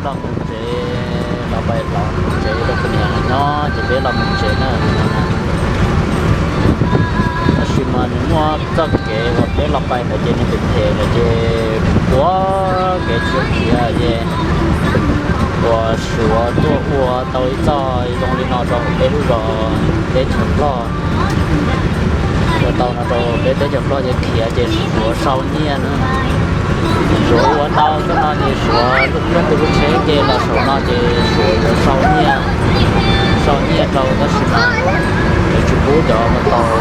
Los mus tsev, los pais los mus tsev rau tus niam nyob ces peb los mus tsev na. Tab sis mas nws muaj txoj kev uas peb los pais ntawd ces nws phem phem lawm ces ua kev tsis khiav ces uas Suav tuaj ua tau ib txoj zoo li no rau peb lub zos teb chaws Nplog. Ua tau no rau peb teb chaws Nplog ces khiav ces Suav sau nyiaj na. Suav ua tau txoj no ces Suav lub, leej twg lub tsheb ces los saum no ces Suav yuav sau nyiaj, sau nyiaj rau tab sis mas yuav tsis pub cov mus tau,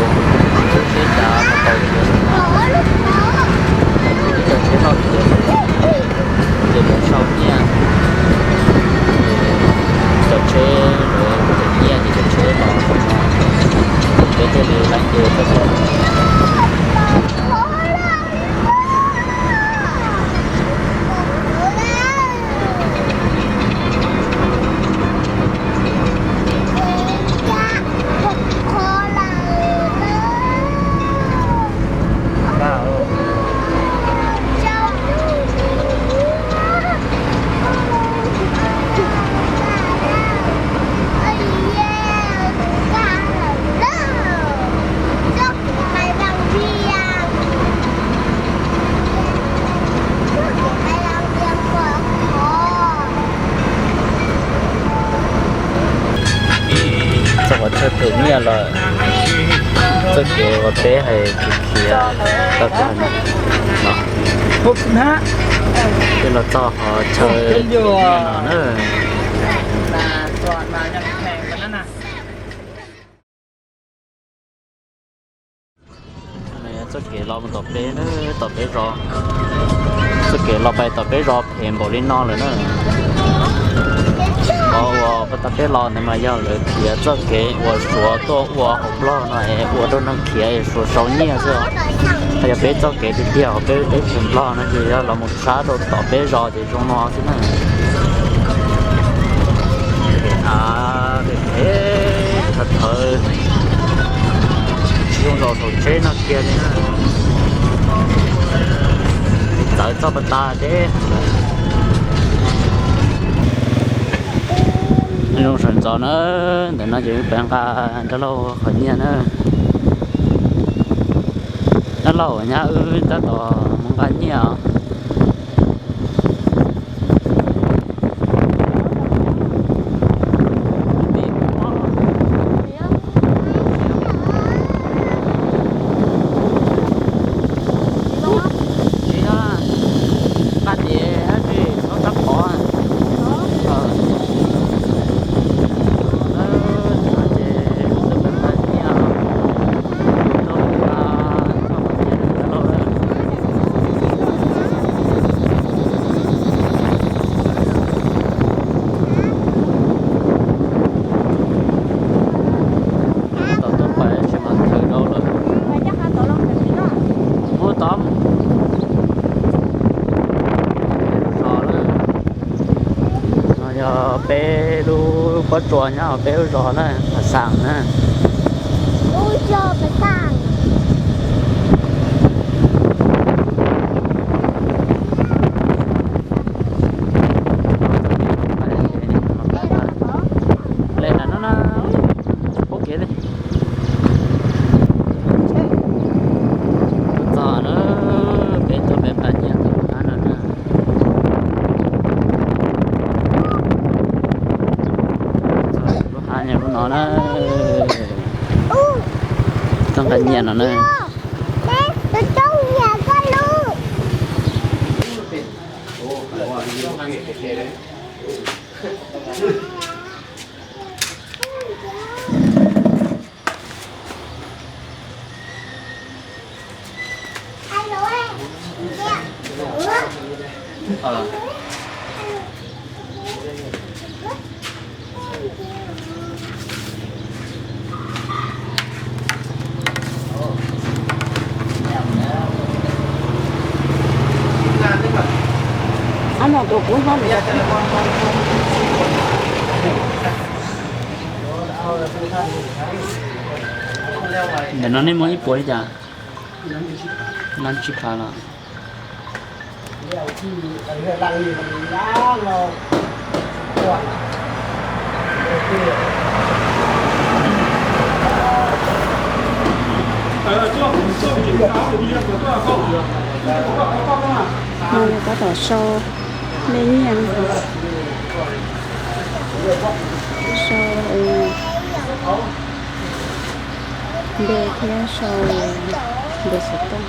tub tsheb cav mus tau. Cov tsheb loj tiag ces lawv sau nyiaj, cov tsheb lawv nyiaj ces cov tsheb los saum no, peb thiaj li lab nce txoj kev. Txoj qhov chaw thawm nyiaj lawm, txoj kev uas peb hais khiav khiav tau tag no, peb los txog qhov chaw thawm nyiaj no na. Txoj kev los mus tom peb, tom peb zos, txoj kev los pais tom peb zos phem npaum li no lawm na. Qhov uas peb los ntawd mas yog lawv khiav txoj kev uas Suav tuaj ua hauv Nplog no es ua rau neeg khiav es Suav sau nyiaj xwb os. Yog peb txoj kev tiag tiag uas peb teb chaws Nplog no ces yog los mus sab rau tom peb zos ces zoo no xwb na. Av, phem phem, thawv, zoo zos saum tsheb no kiag li na. Txawv txoj pas tas teb. Zoo sawv ntxov na, ntawm no ces wb pab nqa dab laug qhov nyiaj na. Dab laug nyab wb tab tom mus nqa nyiaj os. Tom tuaj pais tsis mas thawm rau lawm. Ua tom mus. Peb lub zos lawm. No yog peb lub pob tsuas nyob peb lub zos na, Phav Xaam na. Li ntawm no na, pub kev li. Txog na, peb tuaj peb nqa nyiaj ntawm lub hav no na. Txog lub hav nyob lub no na. Txog nqa nyiaj no na. Ntawm no nej muaj ib puas li cas? Nab tsib phav los? Tab tom sau me nyiaj, sau npe thiab sau npe xov tooj.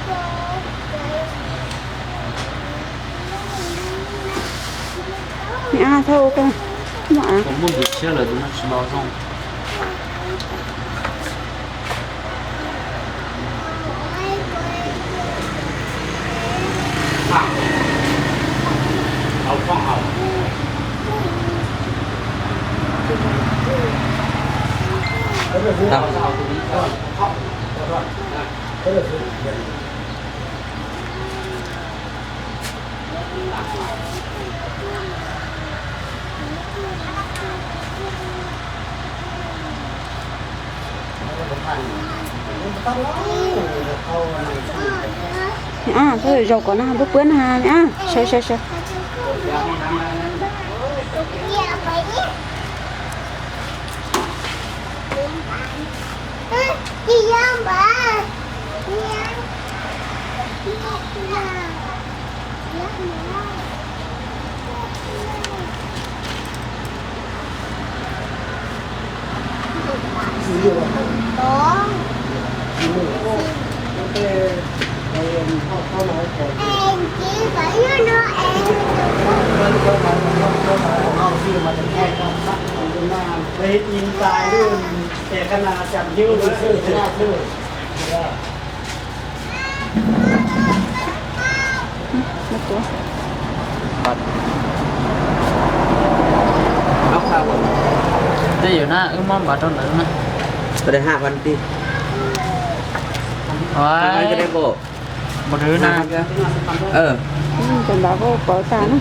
Ab, thawj ua koj muaj av. Ab, koj zaum kom no puab puab na, ab, sawv sawv sawv. Tej yam na wb muab npav rau ntawd na. Npav rau na. Tus npav kuj pauv tas na.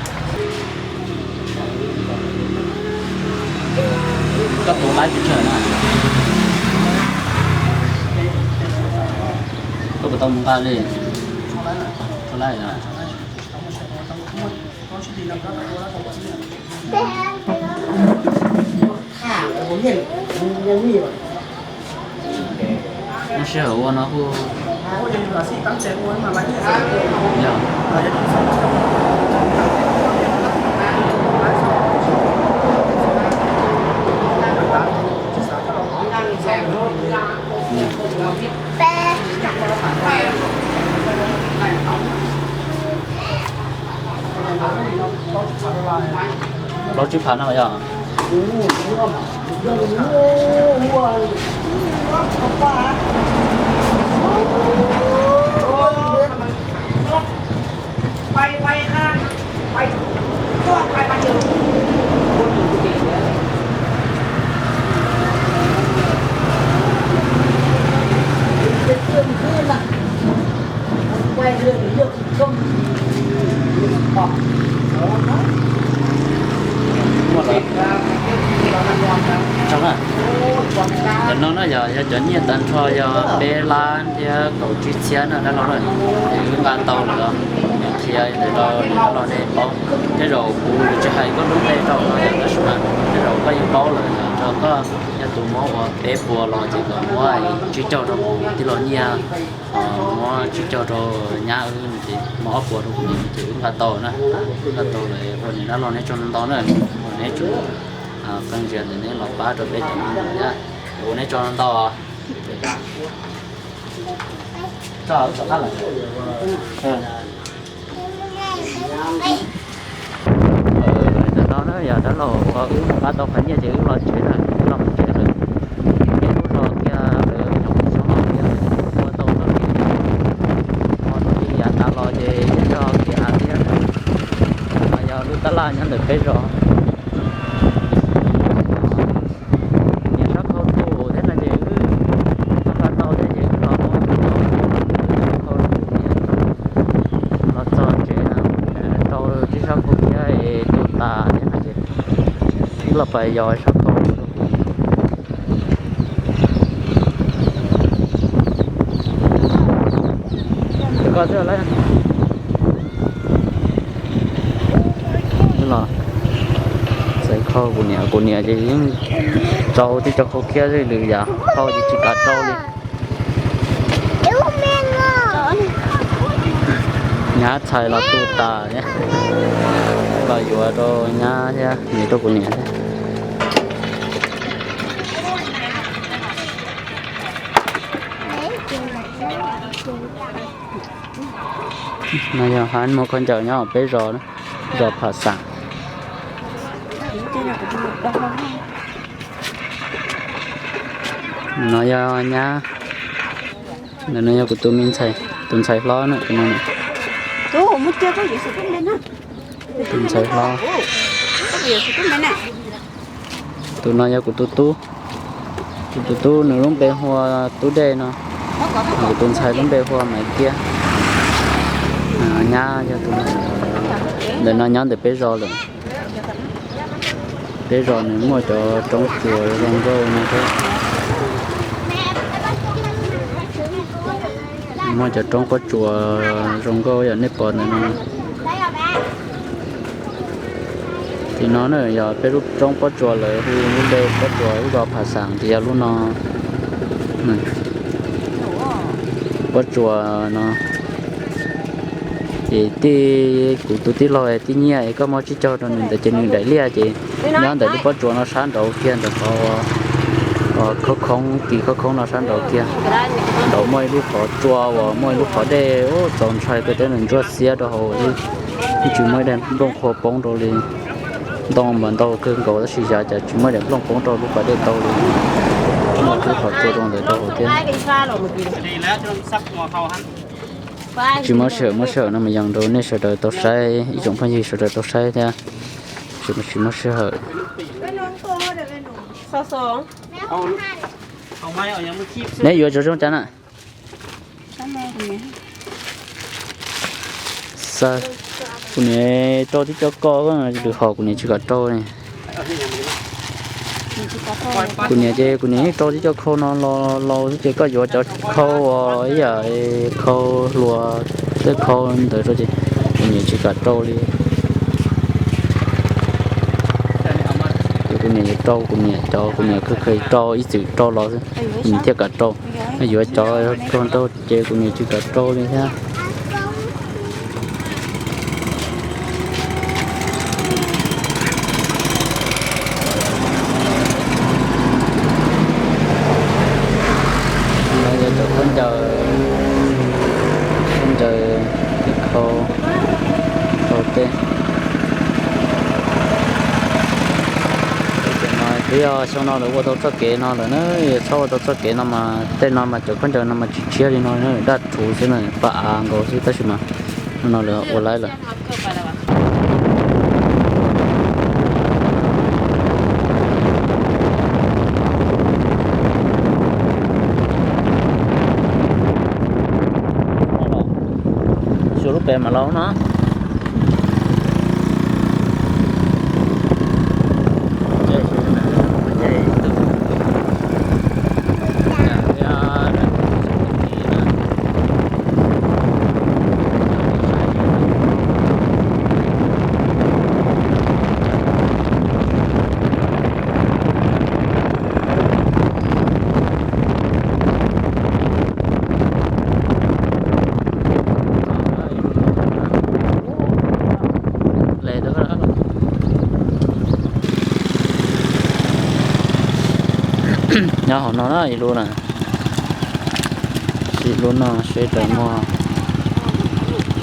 Koj tus laib tsis tsawg na. Koj puas tau mus nqa li? Tau laib. Lub sij hawm ua no kuj yog. Plaub tsib phav no yog. Cov no na yog, yog cov nyiaj tag nrho yog peb lab thiab kaum tsib txhiab na dab laug na. Ces wb nqa tau lawm los, qhia ntawm no los nej paub. Tej zaum kuv tsis hais koj lub npe rau no yog, tab sis mas tej zaum koj yeej paub lawm, yog koj yog tus muab ua peb puas los ces kom muab tsib caug rau kuv tij laug Nyiaj, muab tsib caug rau nyab wb ces muab ob puas rau kuv ces wb nqa tau na. Nqa tau lawm ua niam dab laug neb tsaug ntau ntau na, ua neb tsuas qee ntsis ntawm neb los pab rau peb cov no thiab, ua neb tsaug ntau ntau. Tam no na yog dab laug uas wb mus nqa tau qhov nyiaj ces wb los tsev na, wb los mus tsev lawm. Ces wb los kiag lawm, ua tau txoj kev, ua tau kev yav tas los ces wb rov kiag av thiab. No yog lub tab laj nyob ntawm peb zos. Niam sab khau tu thiab no ces wb nqa tau thiab ces wb los ua tau, wb sab khau tu thiab, los txog tsev na, rau tib sab khau thiab es tu tas thiab no ces wb los pais yos sab khau. Koj xwb los. Khau kuv niam, kuv niam ces yeej rau tib co khau khiab lwm yam, khau ces tsis kam rau li. Nyab txhais los tu tas, los yuav rau nyab thiab, yuav rau kuv niam thiab. No yog hab muag khaub ncaws nyob peb zos, zos Pham Xam. No yog nyab, ntawm no yog kuv tus me ntxhais, tus ntxhais hlob na, tus no. Tus ntxhais hlob. Tus no yog kuv tus tub. Kuv tus tub nws lub npe hu ua Tub Dej no. Kuv tus ntxhais lub npe hu ua Maiv Kiab. Nyab yog tus no. Ntawm no nyob ntawm peb zos lawm. Peb zos nws muaj cov roob tsuas zoo nkauj no thiab. Muaj cov roob pob tsuas zoo nkauj yom, nej pom ntawm no. Tim no na yog peb lub roob pob tsuas, lawv hu lub npe pob tsuas lub zos Pham Xam ces yog lub no. Pob tsuas no ces tij, kuv tus tij laug tij Nyiaj es koj muab tsib caug rau nws ntawd ces nws daim liaj ces nyob ntawm lub pob tsuas no sab nraud kiag, ntawm qhov khoob khoob, kis khoob khoob no sab nraud kiag. Nraud muaj ib lub qhov tsua uas muaj ib lub qhov dej ub txaus ntshai kawg thiab, nws ntsuab xiab rau hauv xwb, tsis muaj ib daim nplooj qhuav poob rau li. Ntoo mas ntau kawg nkaus tab sis xyov cas tsis muaj ib daim nplooj poob rau lub pas dej tau li. Muaj lub qhov tsua rau ntawd rau hauv thiab. Tsis muaj sij hawm, muaj sij hawm no mas yees rau nej sawv daws tau saib, ib tsoom phooj ywg sawv daws tau saib thiab. Tsis muaj sij hawm. Neb yuav cov zoo cas na? Kuv niam rau tib co khau, lwm hom kuv niam tsis kam rau. Kuv niam ces kuv niam yeej rau tib co khau no los laus xwb ces koj yuav cov khau uas ib yam khau hluas, tej khau ntawd rau ces kuv niam tsis kam rau li. Ces kuv niam yuav rau, kuv niam cov kuv niam khaws khaws rau ib txwm rau los xwb, kuv niam thiaj kam rau. Yuav cov khau nraug ces kuv niam tsis kam rau li thiab. Cov khaub ncaws, khaub ncaws, tej khau, khau tej. Twb yog xyoo no lawv ua tau txoj kev no lawm na, yog txhob ua tau txoj kev no mas tej no mas cov khaub ncaws no mas tsis tshiab li no, daj rhuv xwb na, paj av nkaus xwb tab sis mas no lawv ua laib lawm. Xyuas lub pem mam los no. Nyob hauv no na ib lub na. Sim lub no seb lawv muaj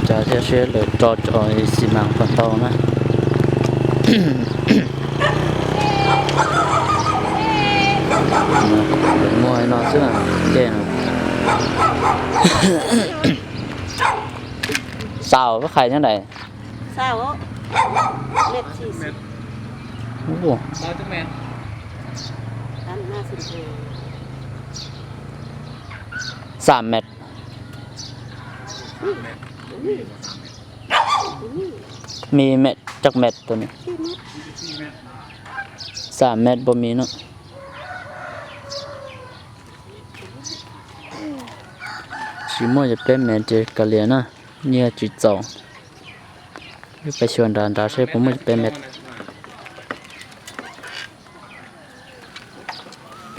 cov thiab seb lawv rau cov xi mas puas tau na. Lawv muaj no xwb na, dej no. Xaus lub qhais nyob daim. Xam met. Mi met, coj met tus ni. Xam met puas mi no. Tsis muaj yog peb met ces kav liam na, nyiaj tsis txaus. Wb peb xyuas nrad nrad seb puas muaj peb met.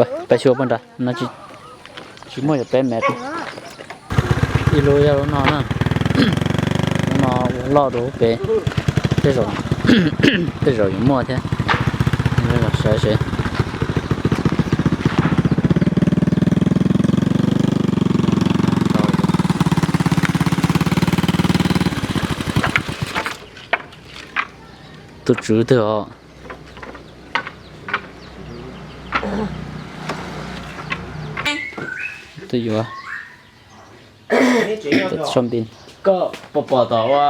Peb xyuas puag nrad no, tsis muaj yog peb mev. Ib lub yog lub no na, lub no ua loj rau pem, tej zaum yuav muaj thiab. Los saib seb. Tus tswv twg os? Twb yuav. Koj pom pom tom ua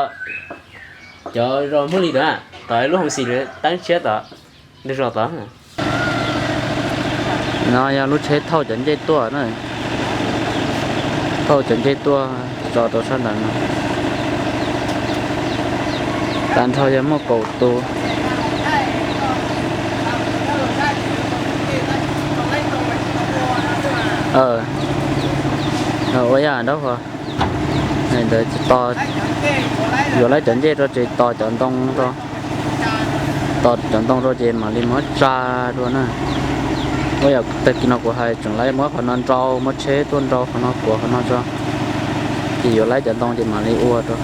cov zos Hmoob Lis ntawd, tom lub hoo xis teeb tshiab tod, ntug zos tod. No yog lub tsheb thauj cov ncej tuaj na, thauj cov ncej tuaj tso rau sab nrad no. Tag nrho yog muaj kaum tus. Ua yam nraub qhov ntawd, yuav laib cov ncej rau tsev, tos cov ntoo rau, tos cov ntoo rau ces mam li muab tsa dua na. Ua yam tag kis no kuv hais tseem laib muab qhov no nrau, muab tsheb tuaj nrau qhov no, kuav qhov no tso, ces yuav laib cov ntoo ces mam li ua rau.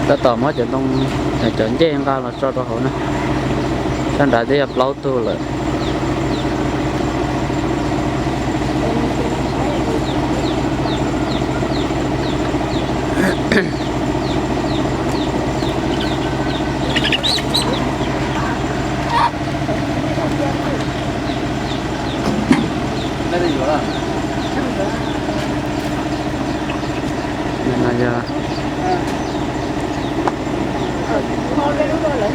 Tab tom muab cov ntoo, cov ncej nqa los tso rau hauv na. Sab nrad twb yog plaub tug lawm.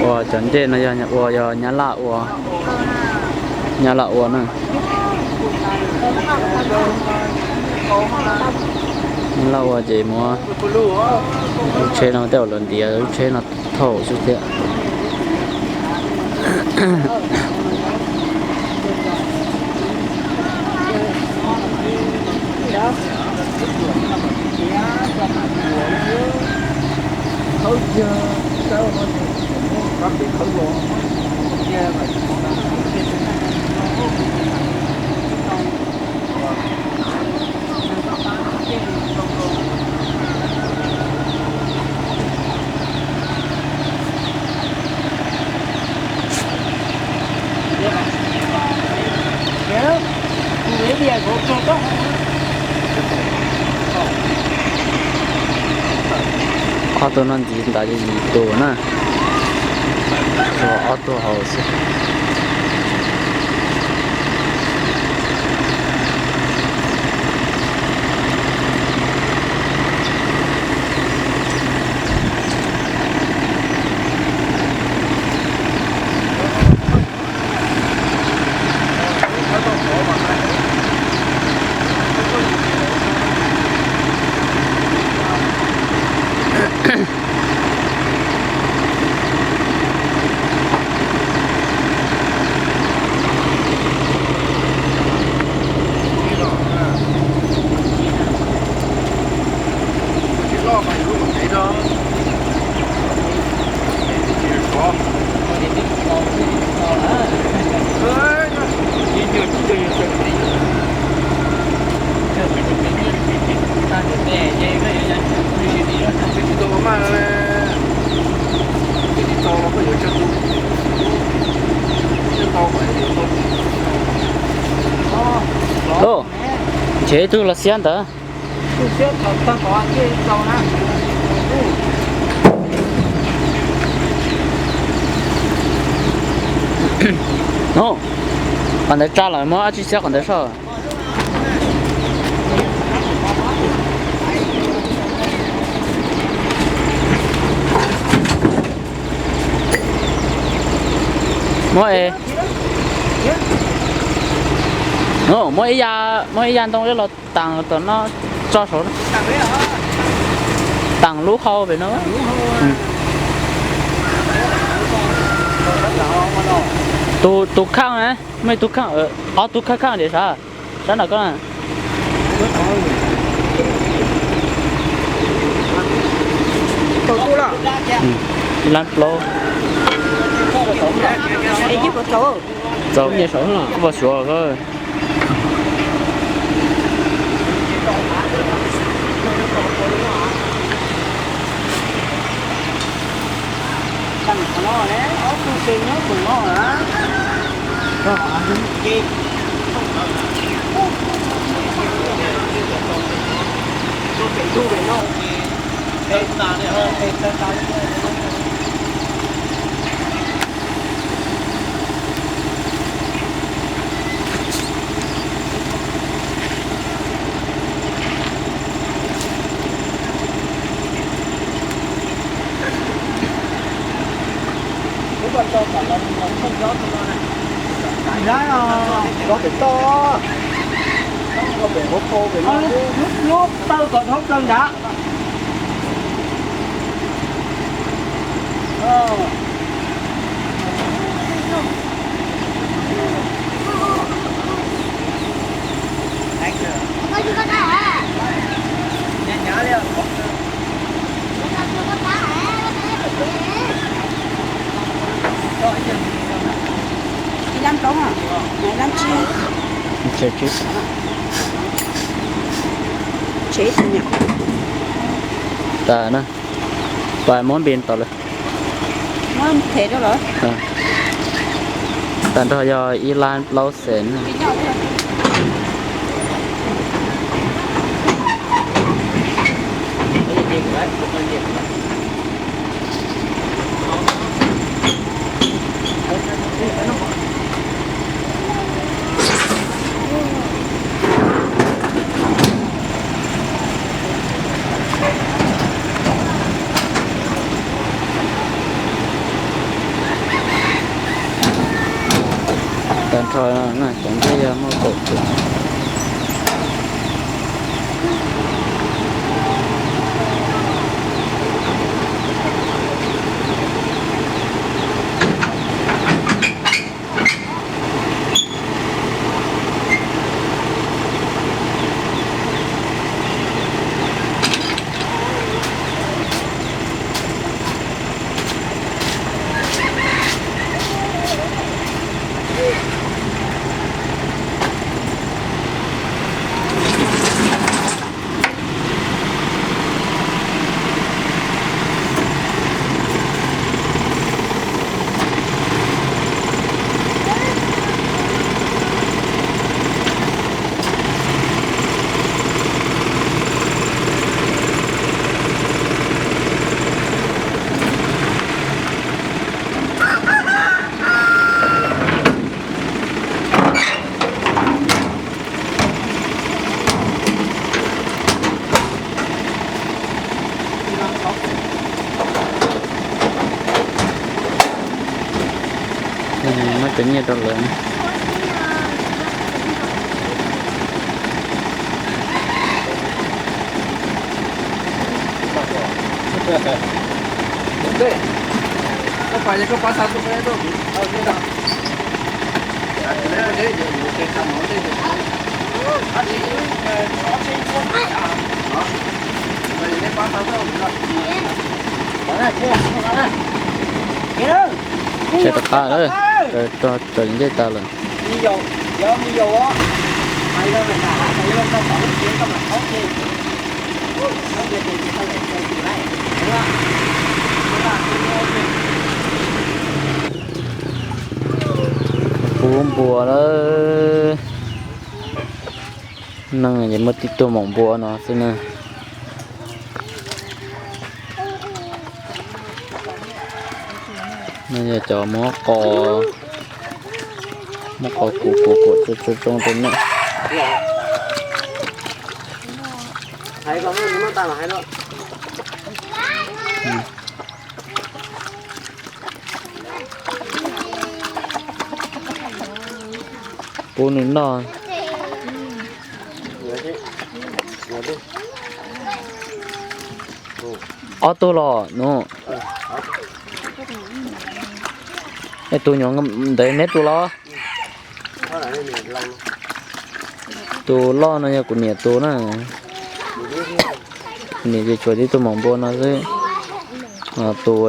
Ua cov ncej no yog ua, yog nyab laj ua, nyab laj ua na. Nyab laj ua ces muab lub tsheb no tej zaum lawv ntiav lub tsheb no thauj xwb thiab. Ob tug no ntxiv ntawd yog yim tus na, tshuav ob tug hauv xwb. Ntshe ib tug los xiab ntawd. Qhov ntawd tsa lawm, muab dab tsi xiab qhov ntawd soj. Muab, muab ib ya, muab ib ya ntoo los tas tom no, tso saud, tas lub hau pem no. Tus kheej na, muaj ib tug kheej, ob tug kheej kheej tias sav, sab nram koj na. Ib lab plaub. Txaus, kuv puas suav koj. Lub taw kom dhau plaws nrad. Ib lab plaub, ib lab tsib. Tseb tus nyam. Tas na, pais muab npis tau lawm. Muab them rau lawm. Tag nrho yog ib lab plaub xees. Tag nrho no cov ntsej yog muaj kaum tus. Muab cov nyiaj rau lawv. Tsev rov qab lawm, tso cov ncej tas lawm. Pub npua lawm. Neeg es muaj tib tug maum npua no xwb na. No yog cov muab qos. Muab qhov kuv kuv kuv tso tso tsoo rau nej. Pub nws noj. Ob tug los nus. Es tus nyuam ntawd neb tus los? Tus loj no yog kuv niam tus na. Kuv niam ces tshuav tib tug maum npua no xwb. Tus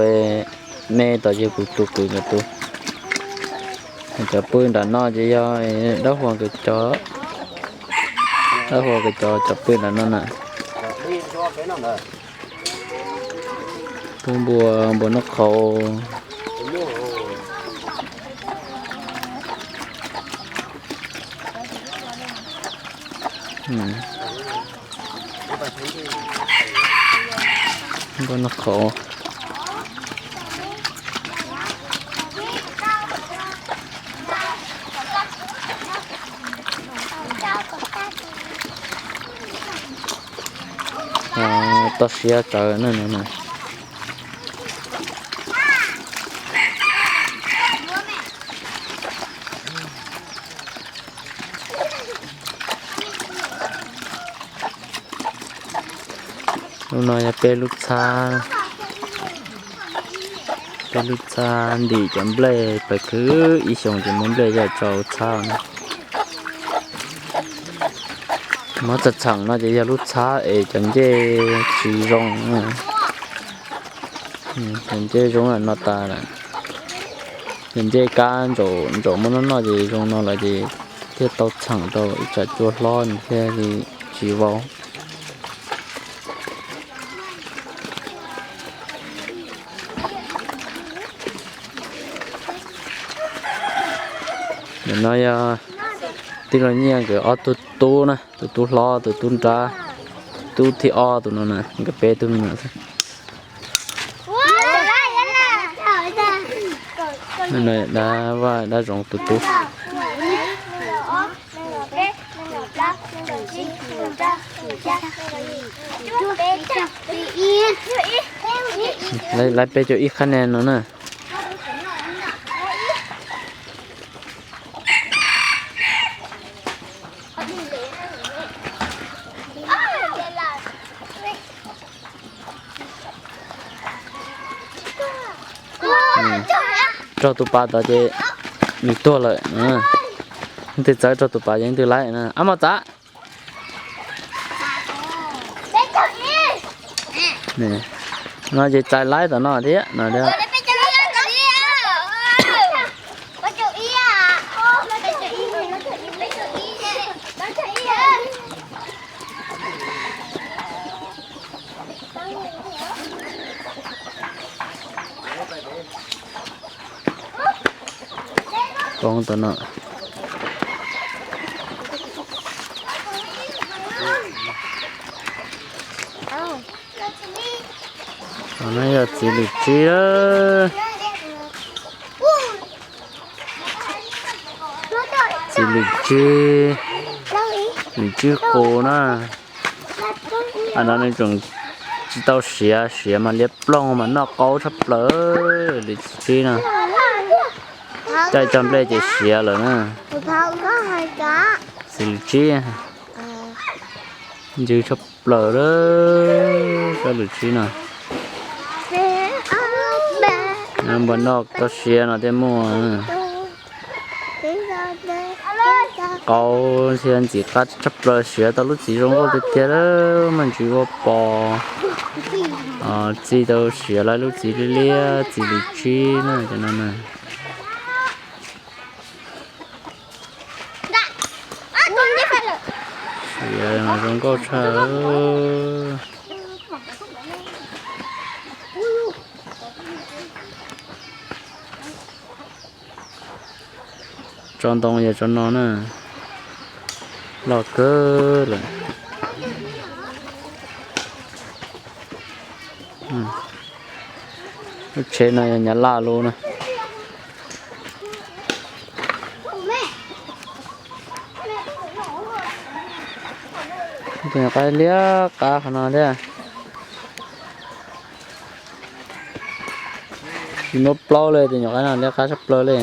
me tod ces kuv tus kwv nkawd tus. Cov pw nram no ces yog dab huas nkawd cov, dab huas nkawd cov, cov pw nram no na. Pub npua, npua noj qhauv. Npua noj qhauv. Toj siab tsawv na no na. Lub no yog peb lub txhab, peb lub txhab ntim cov nplej, pes khwv ib xyoos ces muab nplej coj tso txhab na. Muab txheem txheem no ces yog lub txhab es cov ncej tsis zoo. Cov ncej zoo no tas lawm. Cov ncej kab ntsaum ntsaum muab noj noj ces zoo no lawm ces thiaj tau txheem rau ib tsam cua hlob nws thiaj li tsis vau. Nim no yog tij laug Nyiaj nkawd ob tug tub na, tus tub hlob tus tub nrab, tub thib ob tus no na, nkawd peb tug no na. Dab vaj dab zoov tus tub. Lawv peb caug ib qhab ne no na. Raug tus pas tod ces nws tuag lawm. Leej twg txawv raug tus pas ces leej twg laib na. Ab mos txav. No ces txais laib tom no thiab no. Poob tom no. No yog txiv lwm tsib. Txiv lwm tsib, lwm tsib qus na. Qhov no nws tseem tsis tau siav, siav mas liab ploog mas noj qaub tshaj plaws. Lwm tsib no, caij tso nplej ces siav lawm na. Txiv lwm tsib, ntsws tshaj plaws lawm. Cov lwm tsib no, npua noj tau siav no thiaj muaj. Qaub thiab ntxim qab tshaj plaws, siav tau lub txiv zoo nkauj tiag tiag, muaj ntsis ua pos. Txij tau siav lawm lub txiv liab liab, txiv lwm tsib na cov no na. Siav zoo nkauj tshaj. Tso ntoo yog tso no na, loj kawg lawm. Lub tsheb no yog nyav laj lub na. Tus nyuam qaib liab qab qhov no thiab. Tsis muaj plaub li, tus nyuam qaib no liab qab tshaj plaws li.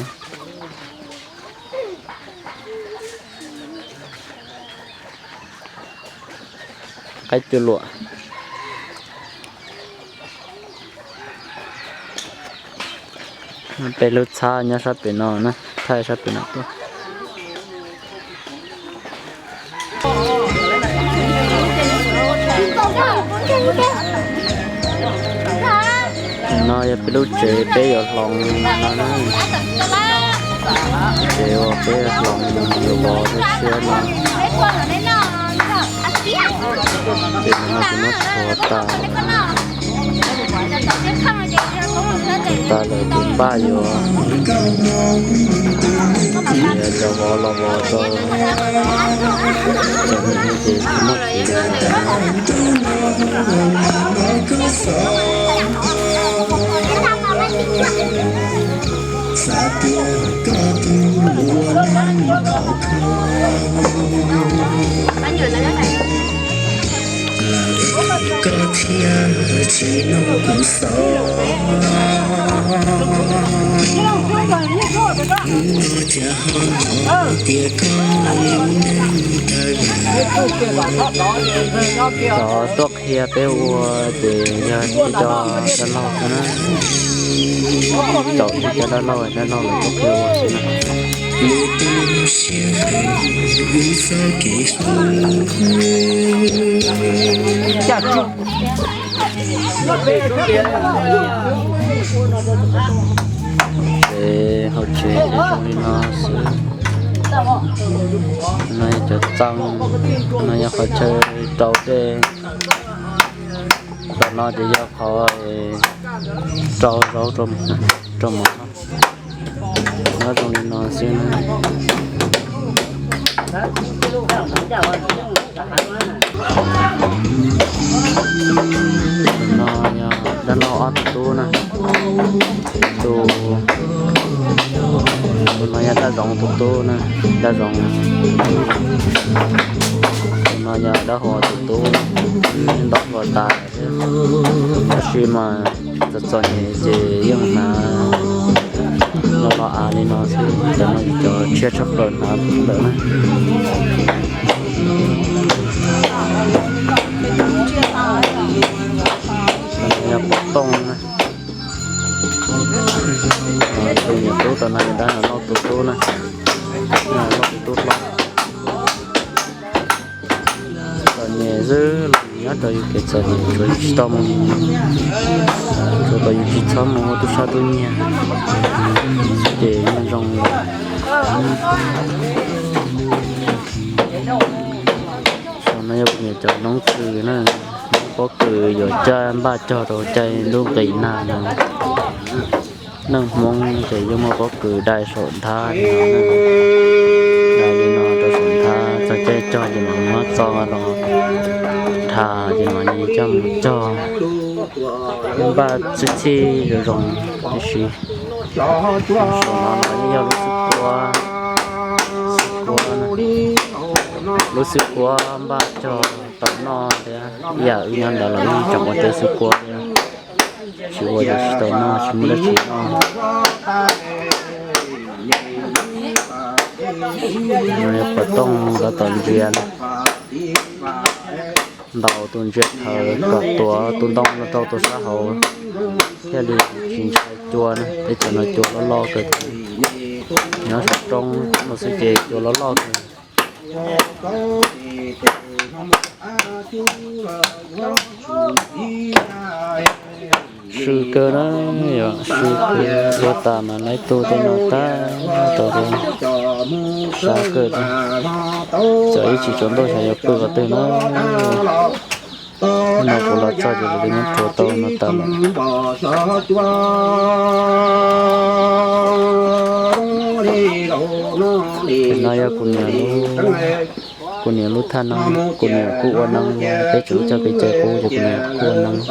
Qaib cua luam. Peb lub txhab nyob sab pem no na, thaij sab pem no tuaj. No yog peb lub tsev peb yuav hloov no na. Tsev uas peb hloov yuav vov rau siab no. Ces no kuv muab rhuav tas. Tas lawm ces npaj yuav, yuav cov vov los vov rau, ces tsis muaj txiv. Cov tuaj qhia peb ua ces yog ib co dab laug xwb na. Cov ib co dab laug, dab laug lawv tuaj qhia ua xwb na. Ces hauv tsev ces zoo li no xwb. No yog cov txee, no yog qhov chaw rau tej, tom no ces yog qhov rau zaub rau mov no. Nyob zoo li no xwb na. Tus no yog dab laug ob tug tub na. Tus, tus no yog Dab Zoov tus tub na, Dab Zoov. Tus no yog Dab Huas tus tub, ntaus hlua tas thiab. Tab sis mas txom txom nyem ces yeej hnav los los av li no xwb, cov no yog cov tshiab tshaj plaws hnav ntawd na. Yog pov tooj na. Tus niam tub tom no yog dab no Lauj tus tub na, Lauj tus tub hlob. Txom nyem xwb los nyob rau yus kev txom nyem tsuav tsis tau mus, tsuav kom yus tsis txhob mus ua tub sab tub nyiag, ces yeej zoo lawm. Saum no yog kuv niam cov noob kws na, noob pob kws yuav coj npaj cog rau caij ntuj nqis nag no. Neej Hmoob ces yeej muaj pob kws dai saum nthab li no, dai li no rau saum nthab, txog caij cog ces mam muab txo los dhas ces mam li coj mus cog, npaj txhij txhij zoo zoo tib si. Saum no los yeej yog lub xwb kua, xwb kua, lub xwb kua npaj cog tau noj thiab, ib yam wb nyob ntawd los wb tseem ua tej xwb kua thiab. Tsis ua ces tsis tau noj, tsis muaj dab tsi noj. Pov tooj tab tom ntsia, ntaus tus ntsia thawv kom tuav tus ntoo no rau tus sab hauv thiaj li tsis ntshai cua na. Teb chaws no cua loj loj kawg, nyob saum roob no xwb ces cua loj loj kawg. Sw kawg na, yog sw kawg, ua tas mas laib tu tej no tag rau sab kawg. Xyov ib chim tsaus ntuj xyov yuav pw qhov twg na. No kuv los txog ces kuv twb muab rhuav tau no tas lawm. No yog kuv niam, kuv niam lub thaj no, kuv niam kuj ua neeb, peb tseem coj kev cai qub ces kuv niam kuj ua neeb.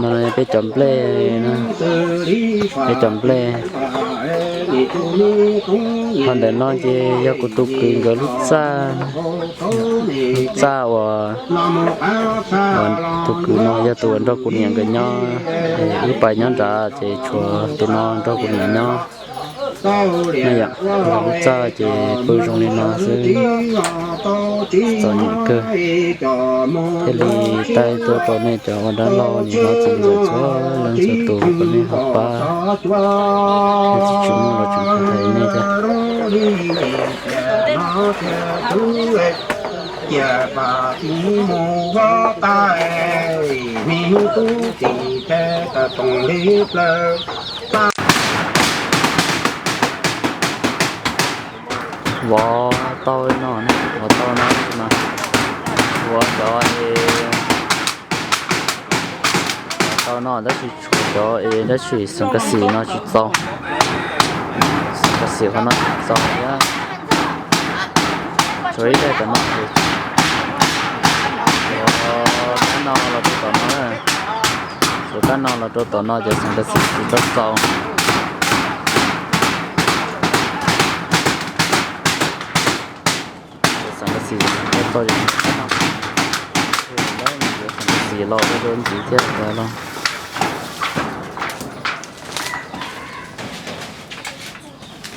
No peb cov nplej, peb cov nplej. Ho ntawm no ces yog kuv tus kwv nkawd lub txaj, lub txaj uas, tus kwv no yog tus uas nrog kuv niam nkawd nyob, wb pais nyob nrad ces tshuav tus no nrog kuv niam nyob. Yog lub txaj ces pw zoo li no xwb, txom nyem kawg. Thiaj li taij tuaj rau nej cov ua dab laug niam hlob txiv ntxawm txhua leej txhua tus kom nej ho pab, nej tsis tshua muaj los tseem pab tau nej thiab. Vov tau no, vov tau no mas, vov cov, vov tau no tab sis tshuav cov es tab sis xeem kas xim no tsis txaus, xeem kas xim qhov no tsis txaus thiab. Tshuav ib daim tom no, tshuav kab no los rau tom no, tshuav kab no los rau tom no ces xeem kas xim tsis txaus. Xeem kas xim tsis txaus, xeem kas xim los ua dua ntxiv thiab los.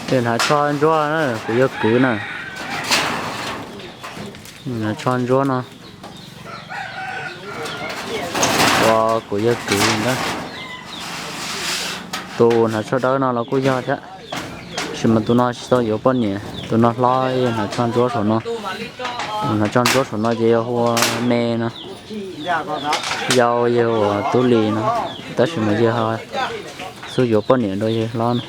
Ces hnav tsho ntsuab na, kuv yog kwv na. Hnav tsho ntsuab no, ua kuv yog kwv na. Tus hnav tsho dawb no los kuj yog thiab, tab sis mas tus no tsis tau yuav poj niam, tus no hlob hnav tsho ntsuab saum no. Tus hnav tsho ntsuab saum no ces yog hu ua Me no, yau yog ua Tub Lis no, tab sis mas yawg xub yuav poj niam rau yawg hlob no.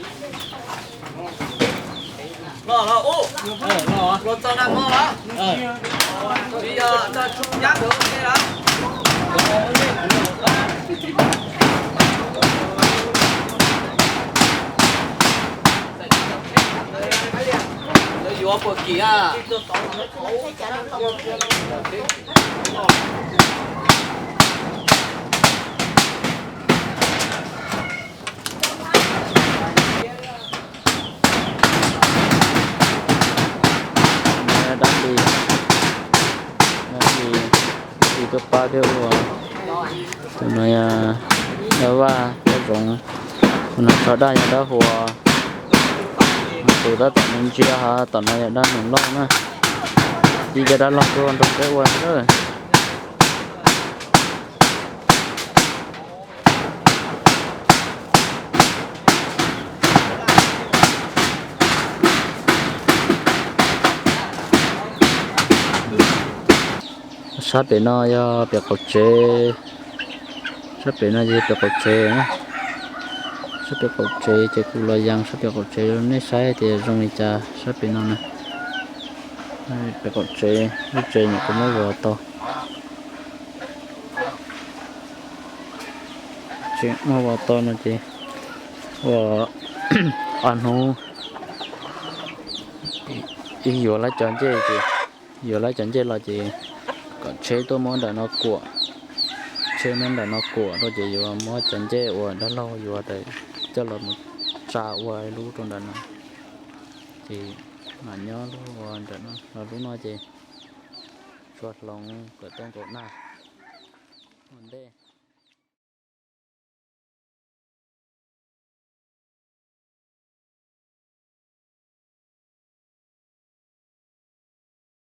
Dab Lis, Dab Lis, Dab Lis tuaj pab thiab ua. Tus no yog Dab Vaj Paj Zoov, tus no tsho daj yog Dab Huas, tus tab tom ntsia ho tom no yog Dab Nus Lauj na. Ib co dab laug tuaj nrog peb ua na. Sab pem no yog pem qaum tsev, sab pem no yog pem qaum tsev, sab pem qaum tsev ces kuv los yees sab pem qaum tsev rau nej saib tias zoo li cas sab pem no na. Pem qaum tsev, lub tsev nyuam qhuav muab vov tau. Tseem muab vov tau no ces ua ob hnub ib yuav lawv cov ncej ces, yuav lawv cov ncej los ces kom tsheb tuaj muab nram no kuam, tsheb muab nram no kuam rau ces yuav muab cov ncej uas dab laug yuav ntawd coj los mus tsa ua lub rau nram no. Ces mam nyob lub ua nram no, los lub no ces tshuav hloov kom tuaj nkaum naj ua ntej.